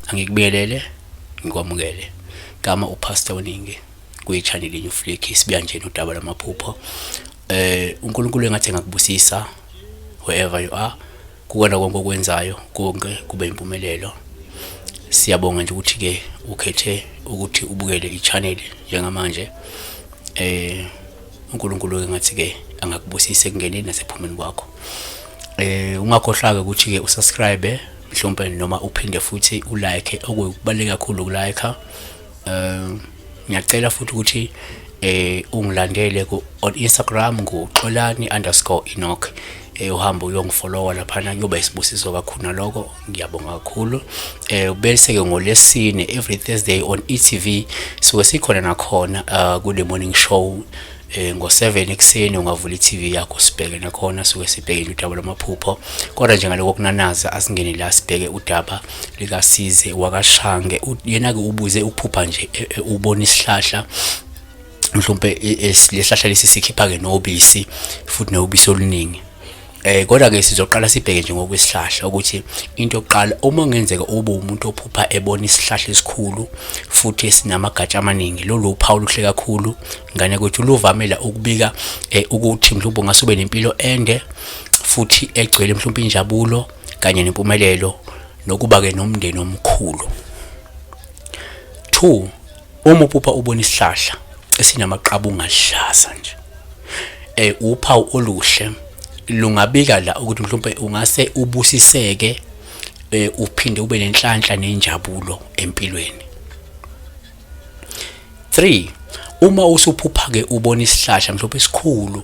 Angikubiyelele, ngikwamukele. Gama uPastor Oningi kwi-channel New Flick sibuya nje nodaba lwamaphupho. UNkulunkulu engathi engakubusisa wherever you are, kukona konke okwenzayo konke kube impumelelo. Siyabonga nje ukuthi ke ukhethe ukuthi ubukele i-channel njengamanje. UNkulunkulu engathi ke angakubusisa ekungeneni nasephumeni kwakho. Ungakhohlwa ke ukuthi ke usubscribe mhlawumbe noma uphinde futhi ulike, okubaluleke kakhulu ukulike. Ngiyacela futhi ukuthi ungilandele ku on Instagram ngu_Xolani_Enoch. Uhambe uyongifollowa laphana, kuyoba isibusiso kakhulu naloko. Ngiyabonga kakhulu. Bese ke ngolesine every Thursday on eTV suke sikhona nakhona ku the morning show ngo-7 ekuseni. Ungavula i-TV yakho sibheke nakhona, suke sibheke udaba lwamaphupho. Kodwa nje ngaloko kunanaza, asingene la sibheke udaba likaSize wakaShange. Yena ke ubuze ukuphupha nje ubona isihlahla, mhlawumbe lesihlahla lesi sikhipha ke nobisi futhi nobisi oluningi. Kodwa ke sizoqala sibheke nje ngokwesihlahla ukuthi into yokuqala, uma kungenzeka ube umuntu ophupha ebona isihlahla esikhulu futhi esinamagatsha amaningi, lolu uphawu oluhle kakhulu ngane kwethu, luvamela ukubika ukuthi mhlawumbe ungase ube nempilo ende futhi egcwele mhlawumbe injabulo kanye nempumelelo nokuba ke nomndeni omkhulu. 2, uma uphupha ubona isihlahla esinamaqabunga aluhlaza nje, uphawu oluhle lungabika la ukuthi mhlawumbe ungase ubusiseke, uphinde ube nenhlanhla nenjabulo empilweni. 3, uma usuphupha ke ubona isihlahla mhlawumbe esikhulu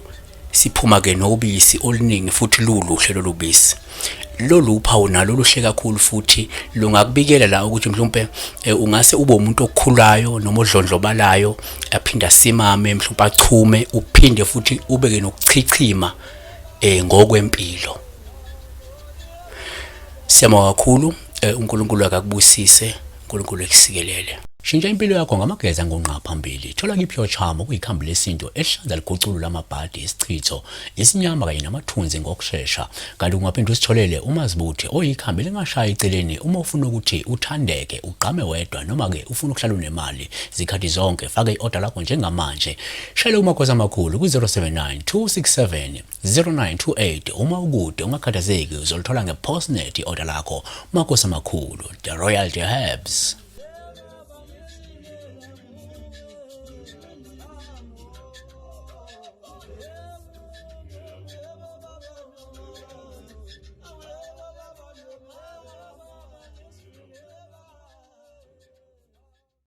siphuma ke nobisi oluningi futhi luluhle lolu bisi, lolu uphawu nalo luhle kakhulu futhi lungakubikela la ukuthi mhlawumbe ungase ube umuntu okhulayo noma odlondlobalayo, aphinde asimame mhlawumbe achume, uphinde futhi ubeke nokuchichima ngokwempilo. Siyabonga kakhulu, uNkulunkulu akakubusise, uNkulunkulu ekusikelele. Shintsha impilo yakho ngamageza ngongqa phambili. Thola ki-Pure Charm okuyikhambi lesintu elihlanza liguculule amabhadi, isichitho, isinyama kanye namathunzi ngokushesha. Kanti ungaphinde usitholele uMazibuthe oyikhambi elingashaya eceleni uma ufuna ukuthi uthandeke, ugqame wedwa noma-ke ufuna ukuhlala unemali zikhathi zonke. Faka i-oda lakho njengamanje. Shayela kumakhosi amakhulu ku-079 267 0928. Uma ukude ungakhathazeki, uzolithola nge-postnet i-oda lakho. Makhosi amakhulu, the Royal Herbs.